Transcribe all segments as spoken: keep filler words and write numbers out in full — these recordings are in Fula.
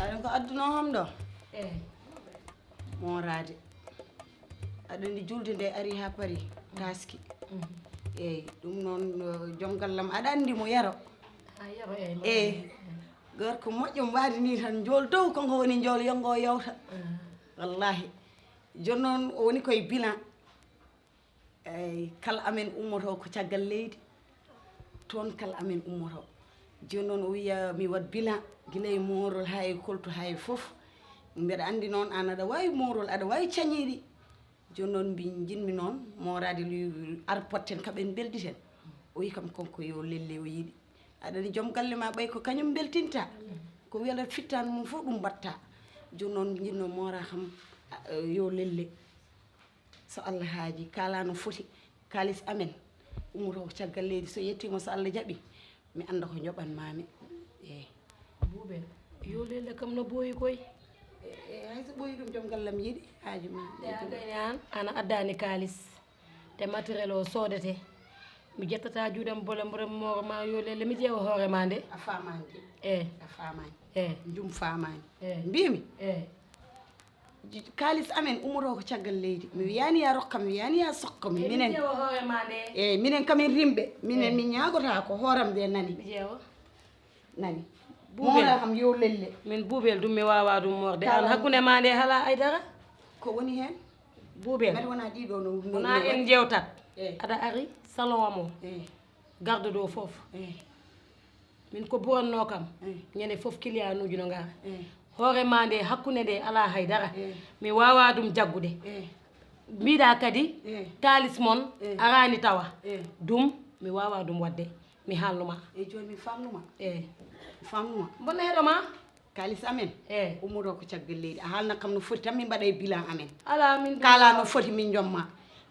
Aɗa ko adduno kam ɗo? Eyi. Mooraade. Aɗa anndi julde nde ari haa Paris, taaski. Eyi, ɗum noon, eh, joom gallam, aɗa anndi mo Yero. Haa Yero, eyi, mo Eyi. Yero. Gorko moƴƴo mbaadi ni tan, njool dow, kanko woni njool yongo yewta. Ah. Wallahi. Jooni noon o woni koye bilan. Eyi, kala amen ummoto ko caggal leydi, toon kala amen ummoto. Jooni noon o wiya mi waɗ bilan, gila e moorol haa e koltu haa e fof. Mbeɗa anndi noon aan aɗa waawi moorol, aɗa waawi cañiiɗi. Jooni noon mbi-, njiɗmi noon mooraade lu-, ar potten kam en mbeldi ten. O wiyi kam kanko yo lelle o yiɗi. Aɗa anndi joom galle ma ɓay ko kañum mbeltinta. Ko wiyata fittaan mum fof ɗum mbaɗta. Jooni noon njiɗno moora kam, a, yo lelle. So Allah haaji, kala no foti, kaalis amen ummoto ko caggal leydi. So yettiima, so Allah jaɓi, mi annda ko njoɓan maami. Eyi. Buubel, yo lelle kam no booyi koy. E, e, hay so ɓooyi ɗum, joom gallam yiɗi, haaju ma. Te an kay an, ana addaani kaalis. Te matériel o soodete. Mi ƴettata juuɗam bole mboɗo mooro ma yo lelle, mi ƴeewa hoore ma nde. A faamaani de. Eyi. A faamaani. Eyi. Njum faamaani. Eyi. Mbiimi. Eyi. Kaalis amen ummoto ko caggal leydi. Mi wiyaani ya rokka, mi wiyaani ya sokka mi. Eyi, minen. Mi ƴeewa hoore ma nde. Eyi, minen kam en rimɓe. Minen Eyi. Min ñaagota ko hooram nde nani. Mi ƴeewa. Nani. Buubel. Moora kam yo lelle. Min buubel ɗum mi waawaa ɗum moorde. An Kala hakkunde ma nde hala ay dara. Ko woni heen? Buubel. Mbeɗa wona ɗiɗo no, no, Wona no en waɗi. Njewtat. Eyi. Aɗa ari salon am o. Eyi. Garde ɗo fof. Eyi. Min ko buranno kam. Eyi. Ñande fof client uji no ngara. Eyi. Hoore ma nde, hakkunde nde alaa hay dara. Eyi. Mi waawaa ɗum jaggude. Eyi. Mbiɗa kadi Eyi. Kaalis mon Eyi. Araani tawa. Eyi. Ɗum mi waawaa ɗum waɗde. Mi haalnuma. Eyi, jooni mi faamnuma. Eyi. Mi faamnuma. Mbonna heɗo ma? Kaalis amen Eyi. Ummoto ko caggal leydi. A haalna kam no foti tan, min mbaɗa e bilan amen. Alaa, min Kala no foti, min jomma.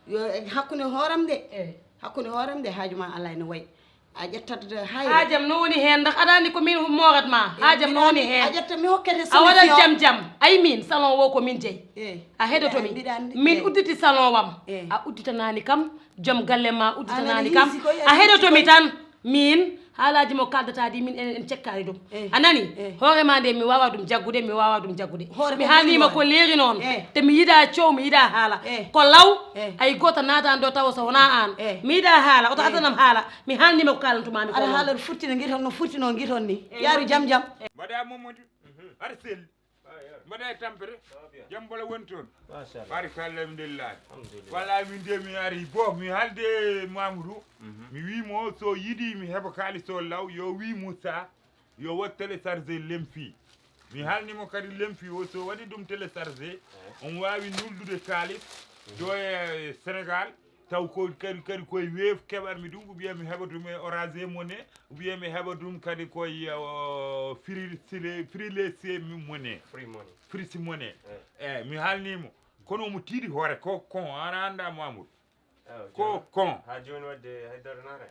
Yo, e hakkunde hooram nde. Eyi. Hakkunde hooram nde, haaju ma alaa ene wayi. A ƴettat hay. Haajam no woni heen, ndax aɗa anndi ko min moorat ma? Eyi, Haajam no mbiɗa woni anndi. Heen. A ƴetta mi hokkete A waɗat solution. Jam jam. Ay min, salon o ko min jeyi. Eyi. A heɗoto mi. Mbiɗa anndi. Min Eyi. Udditi salon wam. Eyi. A udditanaani kam, joom galle ma Aɗa udditanaani kam. Hiisi koy, A aɗa heɗoto mi hiisi koy. Tan. Min, haalaaji mo kaaldata ɗi, min enen en cekkaani ɗum. Eyi. A nani? Eyi. Hoore ma nde, mi waawaa ɗum jaggude, mi waawaa ɗum jaggude. Hoore Mi ko haalnii ma hoore. Ko leeri noon. Eyi. Te mi yiɗaa coow, mi yiɗaa haala. Eyi. Ko law, Eyi. Hay gooto naataani ɗo tawa so wonaa aan. Eyi. Mi yiɗaa haala, oto Eyi. Adanam haala. Mi haalnii ma ko kaalantuma mi ko Aɗa noon. Haala futti no ngiton, no futti no ngiton ni. Eyi, Yaaru wonde. Jam jam. Mbaɗa Mamadou. Aɗa selli. Mbaɗa e tampere. Jam bala woni toon. Machallah. Barikalla, alhamdulillah. Alhamdulillah. Walla min de mi ari bo, mi haalde Mamoudou. Mi wii mo so yiɗi mi heɓa kaalis o law, yo wii Moussa, yo waɗ téléchargé Lemfi. Mi haalni mo kadi Lemfi o, so waɗi ɗum téléchargé, on waawi nuldude kaalis, joye Sénégal, taw ko kadi, kadi koye Wave keɓatmi ɗum, ou bien mi heɓa ɗum e Orange Money, ou bien mi heɓa ɗum kadi koye, o, Free, Free, Freelance Money. Free Money. Free Money. Eh. Eh, mi haalni mo. Kono omo tiiɗi hoore ko, ko ana annda Mamoudou. Awa, Ko, jooni, ko. Ha jooni wadde haydara naata?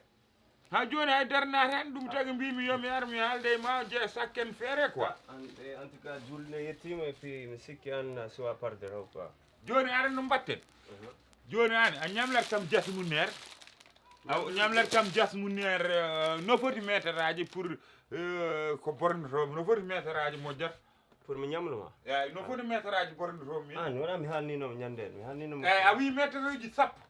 Ha jooni haydara naata heen, ɗum tagi mbimi yo mi ar mi haalde e ma, je sakken feere quoi. En, eh, en tout cas, julde yettiima et puis mi sikki an a suwa parde raw quoi. Jooni aɗa no mbatten. Mhm. Jooni an, a ñamlat kam jasmuneer. A ñamlat kam jasmuneer, eh, no foti meetar aji pour, eh, ko bornoto, no foti meetar aji mo jat? Pour mi ñamlu ma? Eyi, no foti meetar aji bornoto min? Ah, wona mi haalnino mo ñande, mi haalnino mo. Eyi, a wi meetar uji sappo.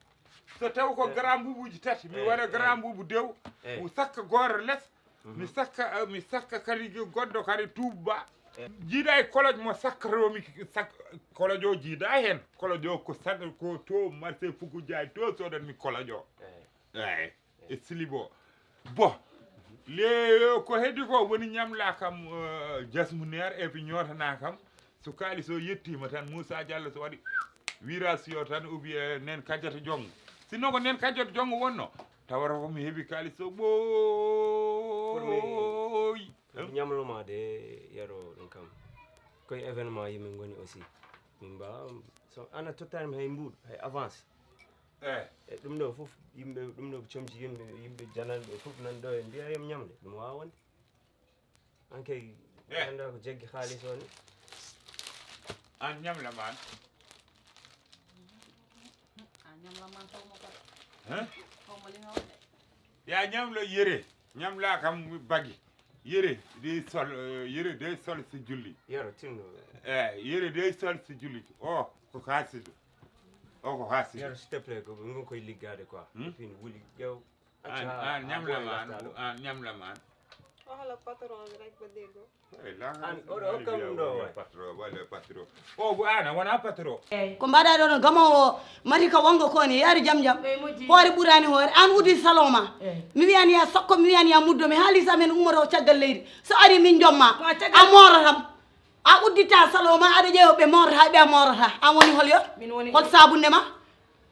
So taw ko Eh. Grand mbubuji tati, mi Eh, waɗa eh. Grand mbubu dew, Eh. mi sakka gooro les, Mhm. mi sakka, eh, mi sakka kadi goɗɗo kadi tuuba. Eh. Jiiɗa e koloj mo sakkaromi sak-, koloj o jiiɗa heen. Koloj o ko sat-, ko to marché Fuku Jaay to sodanmi koloj o. Eh. Eyi, e slip o. Bon, le, ko heddi ko woni ñamla kam, eh, jasmuneer et puis ñootana kam. So kaalis o yettiima tan, Moussa Diallo so waɗi virage yo tan, ou bien nen kajjata jonngo. Sinno ko nen kajjata jonngo wonno, tawata ko mi heɓi kaalis o ɓooyi. Pour mi, pour mi ñamlo ma de, Yero, ɗum kam. Koye événement yimɓe ngoni aussi. Min mbawa, so an a tottani mi hay mbuuɗu, hay avance. Eh, E ɗum ɗo fof, yimɓe ɗum ɗo comci yimɓe, yimɓe jananɓe fof nan ɗo e mbiya yom ñamde, ɗum wawa wonde. An kay Eh. Anda ko jaggi haalis o ni. An ñamla man. A ñamla man tawmo kadi. Hein? Tawmo li nga wax de. Ya ñamlo yére. Ñamla kam bagi. Yére day sol, euh, yére day sol si julli. Yero tinno. Eh, yére day sol si julli. O ko hasidu. O ko hasidu. Yero s'il te plaît ko ngon koye liggade quoi. Hmm? Fin wuli ƴew. An an ñamla man. An ñamla man. Waxal ak patron bi rek ba déggoo. An oɗo hokkam ɗum ɗo waay. Patron wala patron. O bu ana wona patron. Ko mbaɗa ɗo no gamowo o mati ka wongo ko ni yaari jam jam. Hoore ɓurani hoore an wudi saloma. Mi wiyani ya sakko mi wiyani ya muddo mi haalisa men ummoto caggal leydi. So ari min jomma a moorotam. A uddita saloma aɗa ƴeewa ɓe moorata ɓe a moorata an woni hol yo? Hol sabunde ma?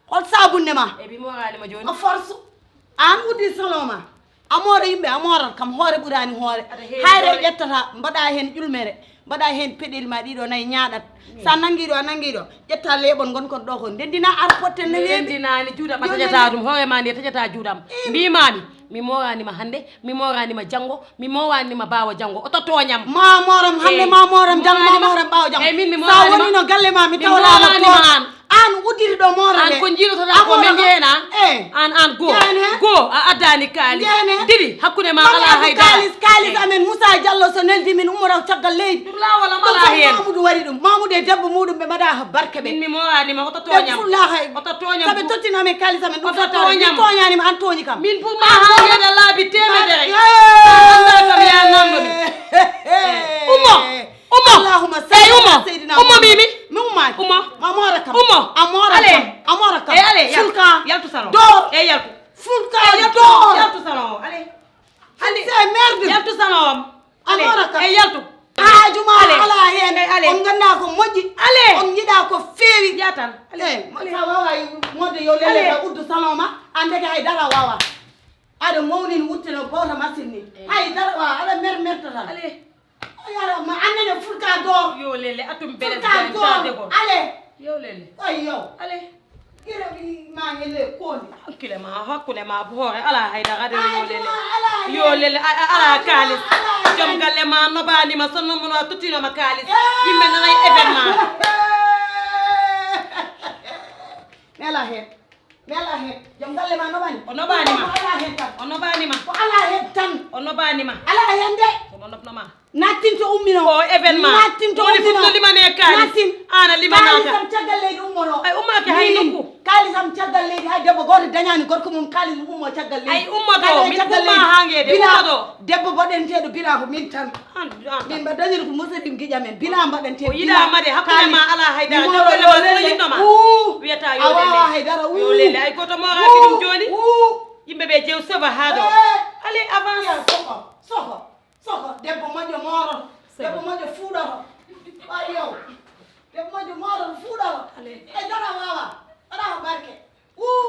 Hol sabunde ma? E mi moorani ma joni. A force an wudi saloma. A moora yimɓe a moorat kam hoore ɓurani hoore. Hayre ƴettata mbaɗa hen ƴulmere mbaɗa hen peɗeli ma ɗiɗo nayi ñaaɗat. Sa nangi ɗo a nangi ɗo ƴetta leeɓon gon kon ɗo kon ndendina ar potten no weeɓi. Ndendinani juuɗam a taƴata ɗum hoore ma nde taƴata juuɗam. Mbimami mi moranima hande mi moranima janngo mi moranima bawa janngo oto toñam. Ma moram hande ma moram janngo ma moram bawa janngo. Eyyi min mi Sa moranima wonino galle ma mi mi tawrama moranima toon. An An uddiri ɗo moorale. An ko jiilotoɗa ko min jeena an an go go a addani kaalis didi hakkunde ma ala haydara. Kaalis kaalis amen Moussa Diallo so neldi min ummora caggal leydi. Ɗum lawol am ala heen. Mamoudou wari ɗum Mamoudou e debbo muɗum ɓe mbaɗa barke ɓe. Min mi moranima oto toñam. Fullaha oto toñam. Saɓe tottina amen kaalis amen ɗum oto toñam. Toñanima an toñi kam. Min pour ma ha yeeɗa laabi temedere. Anda kam ya namno mi. Ummo. Ummo. Allahumma salli ala sayyidina Ummo mimi. Mi ummaki. Ummo. Ma mora kam. Ummo. A mora kam. A mora kam. E ale. Fulka. Yaltu salon. Dor. E yaltu. Fulka dor. Yaltu salon. Ale. Ale. C'est merde. Yaltu salon. A mora kam. E yaltu. Haaju ma ala hen. On ganda ko moƴƴi. Ale. On jiɗa ko feewi. Yatan. Ale. Sa wawa mode yo lele ka uddu salon ma. Andeke hay dara wawa. Aɗa mawnin wuttino goto masine ni. Hay dara wawa aɗa mer mertata. Ale. Yara ma annene fulka dor. Yo lele atum bele dor. Ale. Yo lele. Ay yo. Ale. Ira bi ma hele koni. Hakkile ma hakkunde ma hoore ala haydara de yo lele. Yo lele ala kaalis. Jom galle ma nobanima sonno mun a tottinoma kaalis. Yimɓe nanay événement. Nela hen. Nela hen. Jom galle ma nobani. O nobanima. Ala hen tan. O nobanima. Ko ala hen tan. O nobanima. Ala hen de. Kono nobnoma. Nattinto ummino. O événement. Nattinto ummino. Woni fof no limane kaalis. Nattin. Ana limanaka. Kaalis am caggal leydi ummono. Ay ummaki hay nokku. Kaalis am caggal leydi hay debbo goto dañani gorko mum kaalis mum ummo caggal leydi. Ay ummoto min umma hangede ummoto. Debbo boɗenteɗo bila ko min tan. Min mba dañir ko musidɗi giƴa men bila mbaɗante. O yiɗa made hakkunde ma ala haydara debbo le ma so yiɗno ma. Wiyata yo lele. Haydara. Yo lele ay goto moraki ɗum joni. Yimɓe ɓe jew seba ha ɗo. Ale avance. Soho. Soho debbo moƴƴo mooroto debbo moƴƴo fuuɗoto. Ayow. Debbo moƴƴo mooroto fuuɗoto. E dara wawa. Aɗa ko barke. Uu.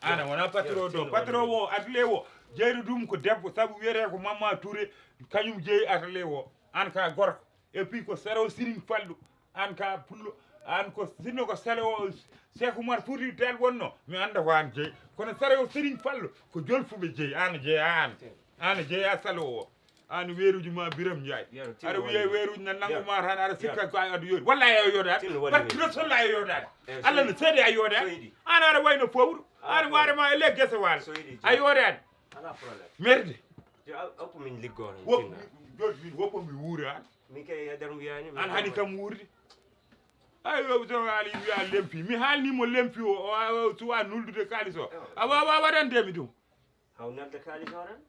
Ana wona patron do patron wo adle wo jeyru ɗum ko debbo sabu wiyete ko Mamma Touré kañum jeeyi atale wo. An ka gorko. Et puis ko sero Siriñ Fallu. An ka pullo. An ko sinno ko selo o Cheikh Oumar Fouti Tall wonno mi anda ko an jeeyi kono sero Siriñ Fallu ko jolfuɓe jeeyi an jeeya an an jeeya salo o. An weeruji ma Biram Njaay aɗa wiya weeruji nan nangu ma tan aɗa sikka ko aɗa yoori walla a yoodani barki rasulullah a yoodani. Allah no seede a yoodani an aɗa wayno fowru an warema e le gese wala a yoodani. Merde. Hokku min liggoore. Woppo min woppo mi wuuri an. Min kay hedar mbiyani. An hani kam wuurdi. Ay yo so haali wiya lempi mi haalni mo lempi o o suwa nuldude kaalis o a wawa waɗandemi ɗum. Haw nalda kaalis o tan.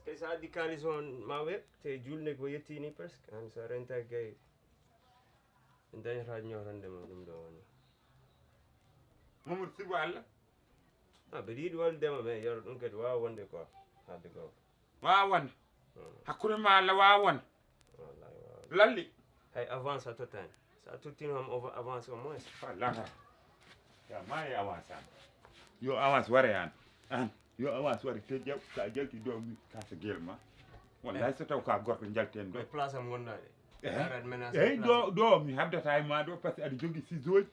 Kay so addi kaalis o ma weɓ te julde ko yettini presque an so renta gay. Dañata ñootande ma ɗum ɗo woni. Mamadou Sibo Allah. A mbeɗa yiɗi walludema mais yoro ɗum kadi wawa wonde quoi. Hadde goo. Wawa wonde. Hakkunde ma Allah wawa wonde. Lalli. Hay avance a tottani. Sa tottino ham avance au moins. Wallahi. Ya ma e avance an. Yo avance ware an. An yo avance ware te jaw sa jalti dow mi kasa gel ma. Wallahi so taw ka gorko jalten ɗo. Place am gondaɗe. Eyi, ɗo ɗo mi habdata e ma ɗo, par ce que aɗa jogii ciseauji.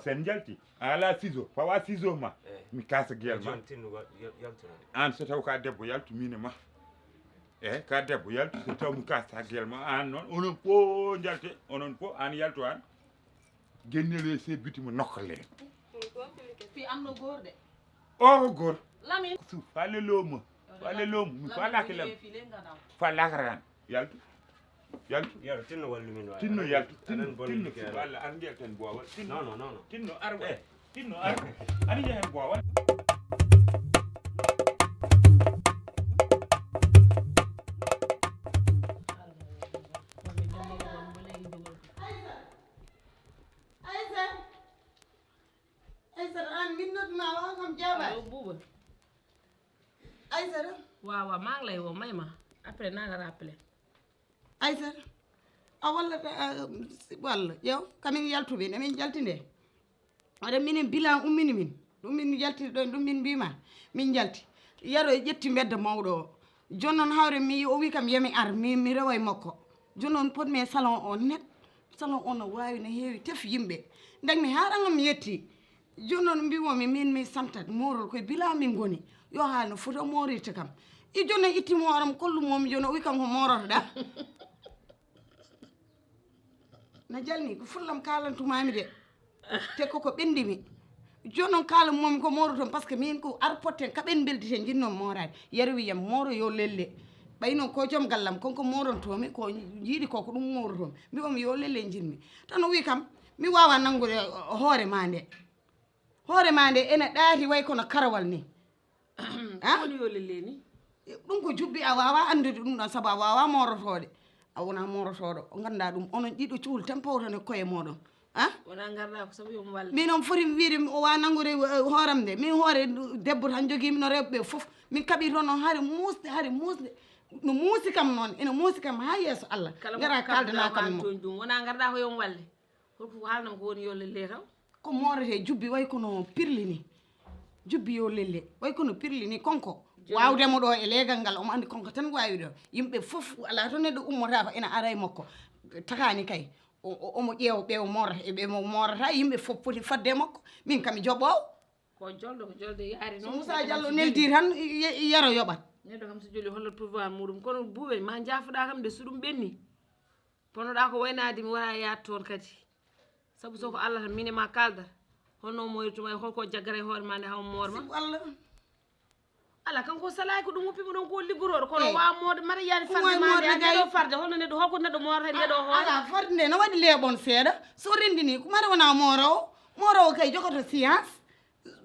Sen njalti a ala ciseau, fawa ciseau ma. Mi kasa gel ma. An so taw ka debbo, yaltu min e ma. Eyi, ka debbo, yaltu. So taw mi kasa gel ma, an noon, onon fof njalte. Onon fof, an yaltu an. Gennele se biti mo nokkale. Fi am no goor de. O ko goor. Lamin. Su fale lomo. Fale lomo. Mi falake lam. Falaka ran. Yaltu. Yaltu. Yaltu, tinno wallu min waay. Tinno yaltu. Tinno, tinno. Su Allah, an ngel tan boowal. Tinno. Non, non, non, non. Tinno ar. Eh. Tinno ar. Ani jahen boowal. Aysata. Aysata, an min noddu ma, o kam jaabaani. Allo, Buuba. Aysata. Waaw, waaw, maa ngi lay woo, may ma. Après, naa la rappeler. Aysata. A walla, a, walla. Yow, kamin yaltuɓe, ne min jaltinde. Oɗen minen bilan ummini min. Ɗum min jaltiri ɗon, ɗum min mbima. Min jalti. Yaro ƴetti mbedda mawɗo o. Jooni noon hawre mi, o wi kam yami ar, mi, mi rewa e makko. Jooni noon potmi e salon o net. Salon o no waawi, no heewi tef yimɓe. Ndekmi haa rangam mi yetti. Jooni noon mbiwomi min mi santat moorol koye bila min ngoni. Yo haal no foti o moorirta kam. I jooni noon itti mooram kollu moom jooni o wi kam ko moorotoɗa. Na jalni ko fullam kaalantumami de. Te koko ɓendimi. Jooni noon kaala momi ko mooro toon, par ce que min ko ar potten ka ɓen beldi ten jinnoon mooraade. Yero wiyam mooro yo lelle. Ɓay noon ko joom gallam kon ko moorontomi, ko jiiɗi ko ko ɗum moorotomi. Mbiyomi yo lelle jinmi. Tan o wi kam mi wawa nanngude hoore ma nde. Hoore ma nde ene ɗaati way kono karawal ni. Ah? Woni yo lelle ni. Ɗum ko jubbi a wawa anndude ɗum ɗon sabu a wawa moorotoɗe. A wona moorotoɗo. O ngannduɗaa ɗum onon ɗiɗo cuhul tan pawtane koye moɗon. Ah? Wona ngarɗa ko sabu yo mo walle. Min on foti wiide o wa nanngude eh, hooram nde. Min hoore debbo tan jogii mino rewɓe ɓe fof. Min kaɓi toon noon hari muusde, hari muusde. No muusi kam noon, ene muusi kam haa yeeso Allah. Kala mo Ngara kaɓɗa kaldana kam waani mo. Toon ɗum. Wona ngarɗa ko yo mo walle. Holko haalnam ko woni yo lelle taw? Ko moorete jubbi way kono pirli ni. Jubbi yo lelle way kono pirli ni konko. Jooni wawde mo ɗo e leegal ngal omo anndi konko tan wawi ɗo. Yimɓe fof ala to neɗɗo ummotako ina ara e makko. Takani kay. O- o- omo ƴeewa ɓe o moorata e ɓe mo moorata yimɓe fof poti fadde e makko. Min kam mi joɓowo. Ko jolɗo ko jolde yaari. So noon Moussa Diallo neldi tan ye- yaro yoɓat. Neɗɗo kam so joli hollat pouvoir muɗum kono buuɓe ma jaafoɗa kam de so ɗum ɓenni. Ponoɗa ko waynaade mi wara yaade toon kadi. Sabu so ko Allah tan mine ma kaldata. Honno moyrtuma e holko jaggata e hoore ma nde haw moorma? Sibu Allah. Ala kanko salaki ko ɗum woppi mo ɗon ko liggoroɗo kono wa moode mara yaade farde ma nde nde ɗo farde holno neɗɗo holko neɗɗo moorata e nde ɗo hoore? Ala farde nde no waɗi leeɓon seeɗa so rendini ko mara wona moorowo. Moorowo kay jogoto science.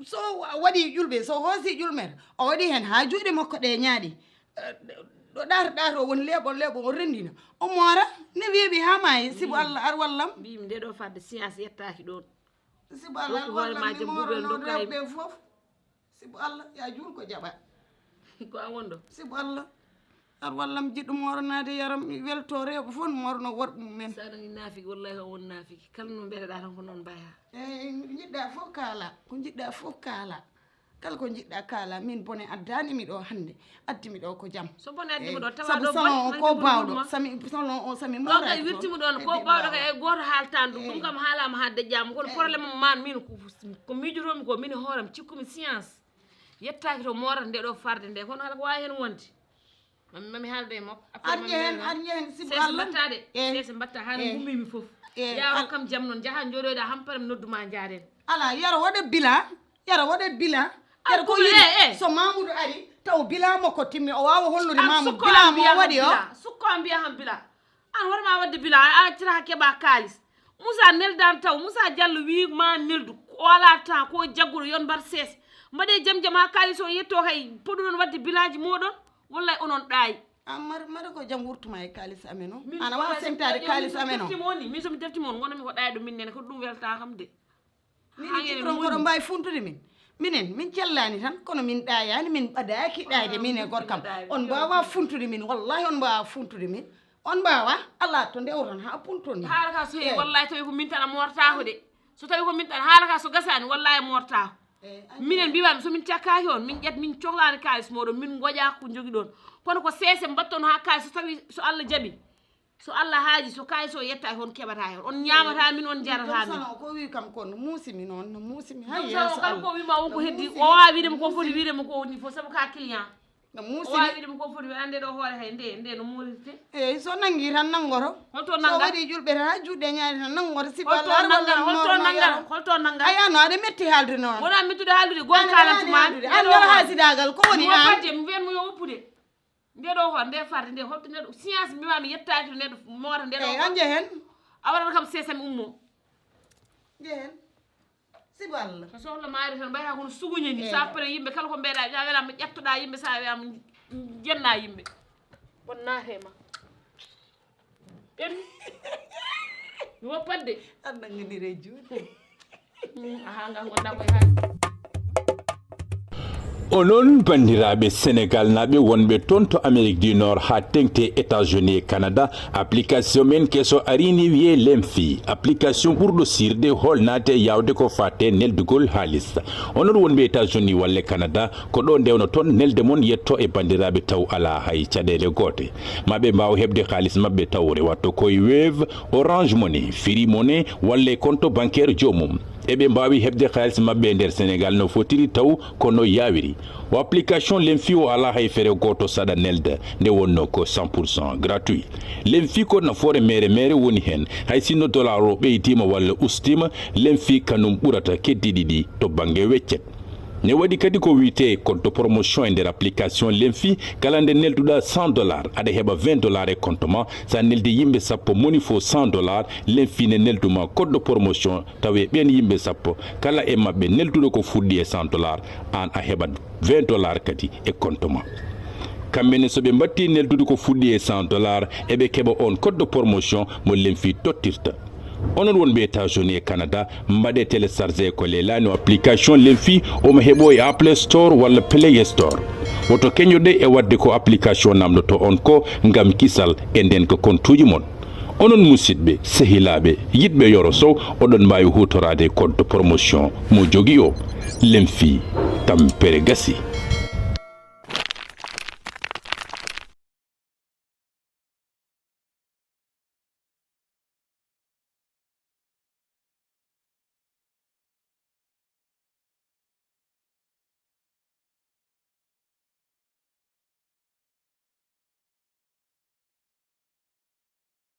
So waɗi ƴulɓe so hoosi ƴulmere o waɗi heen haa juuɗe makko ɗe ñaaɗi. Ɗo ɗaato ɗaato woni leeɓon leeɓon o renndina o moora ne weeɓi haa maayi sibu Allah ar wallam. Mbimi nde ɗo fadde science yettaaki ɗoon. Sibu Allah ar wallam mi moorano rewɓe fof. Sibu Allah ya juul ko jaɓa. Ko an wonɗo. Sibu Allah ar wallam jiɗɗo mooranaade yaram welto rewɓe fof moorano worɓe mumen. Sa nani naafiki wallahi o won naafiki kala no mbeɗaɗa tan ko noon mbaya. Eyi jiɗɗa fof kaala ko jiɗɗa fof kaala. Kala ko jiɗɗa kaala min bone addaani mi ɗo hannde addi mi ɗo ko jam. So bone addi mo ɗo tawa sabu ɗo salon o ko bawɗo sami salon o sami ɗo kay wirtimo ɗon ko bawɗo kay e goto haaltan ɗum ɗum kam haalama ha dejjama kono problème am man min ko miijotomi ko min e hooram cikkumi science yettaki to moorata nde ɗo farde nde kono kala ko wawi hen wonde. Mami mami haalda e makko. Ar ƴehen ar ƴehen sibu Allah. Mbatta de sese mbatta han gummimi fof. Ya hokkam jam noon jaha jooɗoyɗa hampare mi nodduma jaaren. Ala yaro waɗa bilan. Yara waɗa bilan. Yara ko yini so Mamoudou ari taw bilan makko timmi o wawa hollude Mamoudou bilan mo waɗi o. Sukko mbiya han bilan. An hoto ma wadde bilan a accata keɓa kalis. Moussa neldan taw Moussa Diallo wi ma neldu o ala temps ko jagguɗo yon mbar seese. Mbaɗe jam jam ha kalis o yetto kay poɗuɗon wadde bilanji moɗon. Wallay onon ɗaayi. An mari mari ko jam wurtuma e kalis amen o. Ana wawa sentade kalis amen o. Min somi deftima on gonami ko ɗaayɗo min nene ko ɗum welta kam de. Min citron koɗo mbawi funtude min. Minen min cellani tan kono min ɗayani min ɓadaki ɗayde min e gorkam. On mbawa funtude min wallahi on mbawa funtude min. On mbawa ala to ndewton ha punton min. Haala ka so hewi wallahi tawi ko min tan a mortako de. So tawi ko min tan haala ka so gasani wallahi a mortako. Minen mbiwami somin cakkaki on min ƴat min cohlani kalis moɗon min goƴa ko joguiɗon. Kono ko sese mbatton ha kalis so tawi so Allah jaaɓi. So Allah haaji, so kaalis o yettaaki, on keɓataa heen. On ñaamataa min, on njarataa min. Joom salon o ko wi kam ko no muusi mi noon, no muusi mi. Hay joom salon yeeso kala Allah. Ko wi ma won ko heddi, o waawi wiide mo ko foti wiide mo ko woni fof, sabu ka client. No muusi o waawi ni. Wiide mo ko foti wiide, annde ɗo hoore hay nde, nde no muurirte. Eeyi, so nanngi tan nanngoto. Holto so nannga? Waɗi julɓe tan haa juuɗe ñaari tan nanngoto. Sibu holto Allah nannga? Holto nannga? Holto nannga? Aya no aɗa metti haalde noon. Wona mettude haaldude, goon kaalantu ma. An ngala haasidaagal, ko woni an? Woppude, mi wiyan mo yo woppude. Nde ɗo hoore, nde farde, nde holto neɗɗo, science mbima mi yettaaki to neɗɗo moota nde ɗo. Eeyi, an njehen. A waɗata kam sesam ummo. Njehen. Sibu Allah. So sohla maari tan, mbayata kono suguñe ni. Eeyi. Sa pare yimɓe kala ko mbeɗa, ya wela mo ƴettoɗa yimɓe, sa wela mo jenna yimɓe. Won naate ma. Ɓen. Mi woppat de. An nangandire juuɗe. Hmm, aha, ngal ngonɗa koye haaji. Onon banndiraaɓe Senegalnaaɓe wonɓe toon to Amérique du Nord haa teŋti États-Unis e Canada, application men keso arini wiyee Lemfi, application ɓurɗo sirde, hoolnaade, yaawde ko faate neldugol haalis. Onon wonɓe États-Unis walla Canada, ko ɗo ndewnoton nelde mon yetto e banndiraaɓe taw alaa hay caɗeele goote. Ma ɓe mbaaw heɓde haalis maɓɓe taw rewata ko e Wave, Orange Money, Free Money walla e compte bancaire joomum. Eɓe mbaawi heɓde haalis maɓɓe e nder Senegal no fotiri taw ko no yaawiri. O application Lemfi o alaa hay fere gooto saɗa nelda, nde wonno ko cent pour cent gratuit. Lemfi ko nafoore meere meere woni heen, hay sinno dollar o ɓeydiima walla ustiima, Lemfi kanum ɓurata keddiiɗi ɗi to bannge weccet. Ne waɗi kadi ko wiyetee code de promotion e nder application Lemfi, kala nde nelduɗaa cent dollars, aɗa heɓa vingt dollars e compte ma. Sa neldi yimɓe sappo moni fof cent dollars, Lemfi ne nelduma code de promotion, tawi ɓeen yimɓe sappo, kala e maɓɓe nelduɗo ko fuɗɗi e cent dollars, aan a heɓat vingt dollars kadi e compte ma. Kamɓe ne, so ɓe mbatti neldude ko fuɗɗi e cent dollars, eɓe keɓa on code de promotion mo Lemfi tottirta. Onon wonɓe États-Unis e Canada, mbaɗe télécharger ko leelaani o application Lemfi, omo heɓo e Apple Store walla Play Store. Woto keñoɗe e waɗde ko application namdoto on ko ngam kisal e nden ko kontuuji mon. Onon musidɓe, sehilaaɓe, yiɗɓe Yoro Sow, oɗon mbaawi huutoraade code de promotion mo jogi o. Lemfi, tampere gasi.